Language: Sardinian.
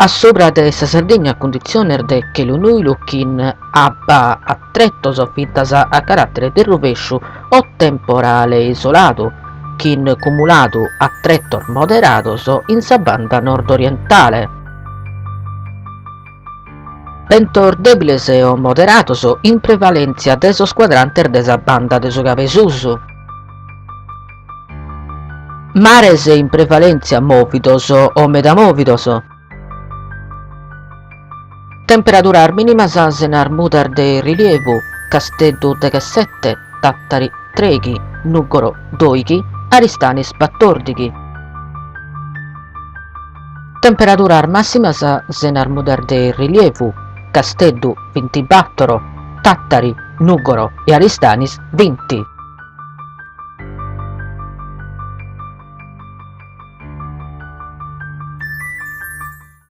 A subra de sa Sardigna cunditziones de chelu nùilu chin abba a tretos fintzas a caràtere de ruvesciu o temporale isoladu, chin cumuladu a tretos moderados in sa banda nord-orientale. Bentos dèbiles o moderados in prevalèntzia de sos cuadrantes de sa banda de su cabesusu. Mares in prevalèntzia mòvidos o meda mòvidos. Temperaduras mìnimas sena mudas de rilievu, Casteddu deghessete, Tàtari trèighi, Nùgoro dòighi, Aristanis batòrdighi. Temperaduras màssimas sena mudas de rilievu, Casteddu bintibàtoro, Tàtari, Nùgoro e Aristanis binti.